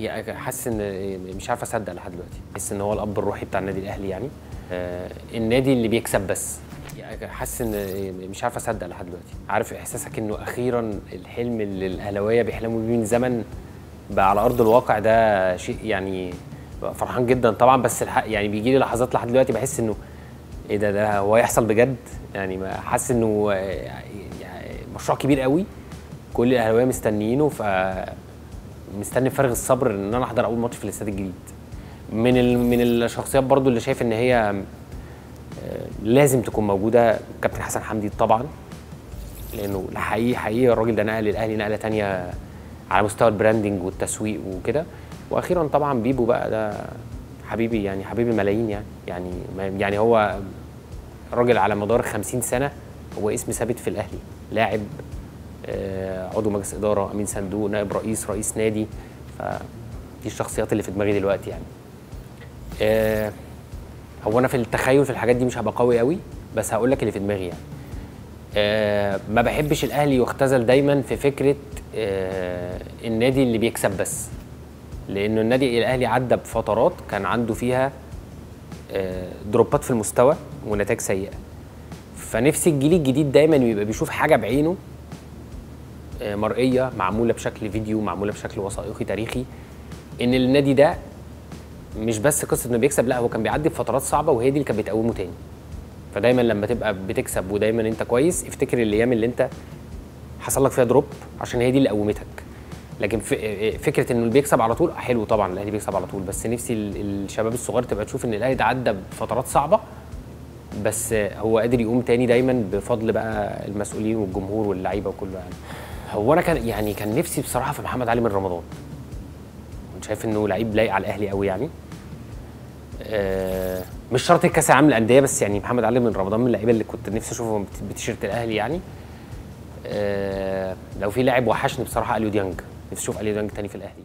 يعني حاسس ان مش عارف اصدق لحد دلوقتي، حاسس ان هو الاب الروحي بتاع النادي الاهلي يعني. النادي اللي بيكسب بس، يعني حاسس ان مش عارف اصدق لحد دلوقتي. عارف احساسك انه اخيرا الحلم اللي الاهلاوية بيحلموا بيه من زمن بقى على ارض الواقع، ده شيء يعني فرحان جدا طبعا، بس الحق يعني بيجي لي لحظات لحد دلوقتي بحس انه ايه ده، ده هو هيحصل بجد يعني. حاسس انه يعني مشروع كبير قوي كل الاهلاوية مستنيينه، ف مستني فارغ الصبر ان انا احضر اول ماتش في الاستاد الجديد. من الشخصيات برضو اللي شايف ان هي لازم تكون موجودة كابتن حسن حمدي طبعا، لانه حقيقي حقيقي الراجل ده نقل الاهلي نقله ثانية على مستوى ال branding والتسويق وكده. واخيرا طبعا بيبو بقى، ده حبيبي يعني، حبيبي ملايين يعني، يعني هو راجل على مدار 50 سنة هو اسم ثابت في الاهلي، لاعب، عضو مجلس ادارة، امين صندوق، نائب رئيس، رئيس نادي. فدي الشخصيات اللي في دماغي دلوقتي يعني. هو انا في التخيل في الحاجات دي مش هبقى قوي قوي، بس هقول لك اللي في دماغي يعني. ما بحبش الاهلي يختزل دايما في فكرة النادي اللي بيكسب بس، لانه النادي الاهلي عدى بفترات كان عنده فيها دروبات في المستوى ونتائج سيئه. فنفسي الجيل الجديد دايما يبقى بيشوف حاجة بعينه مرئية، معمولة بشكل فيديو، معمولة بشكل وثائقي تاريخي، ان النادي ده مش بس قصة انه بيكسب، لا هو كان بيعدي بفترات صعبة وهي دي اللي كانت بتقومه تاني. فدايما لما تبقى بتكسب ودايما انت كويس، افتكر الايام اللي انت حصل لك فيها drop، عشان هي دي اللي قومتك. لكن فكرة انه اللي بيكسب على طول حلو طبعا، الاهلي بيكسب على طول، بس نفسي الشباب الصغير تبقى تشوف ان الاهلي ده عدى بفترات صعبة، بس هو قادر يقوم تاني دايما بفضل بقى المسؤولين والجمهور واللعيبة وكله يعني. هو انا كان يعني كان نفسي بصراحة في محمد علي من رمضان، كنت شايف انه لعيب لايق على الاهلي قوي يعني. مش شرط الكاس العالم للاندية، بس يعني محمد علي من رمضان من اللعيبة اللي كنت نفسي اشوفه بتيشيرت الاهلي يعني. لو في لاعب وحشني بصراحة اليو ديانج، نفسي اشوف اليو ديانج تاني في الاهلي.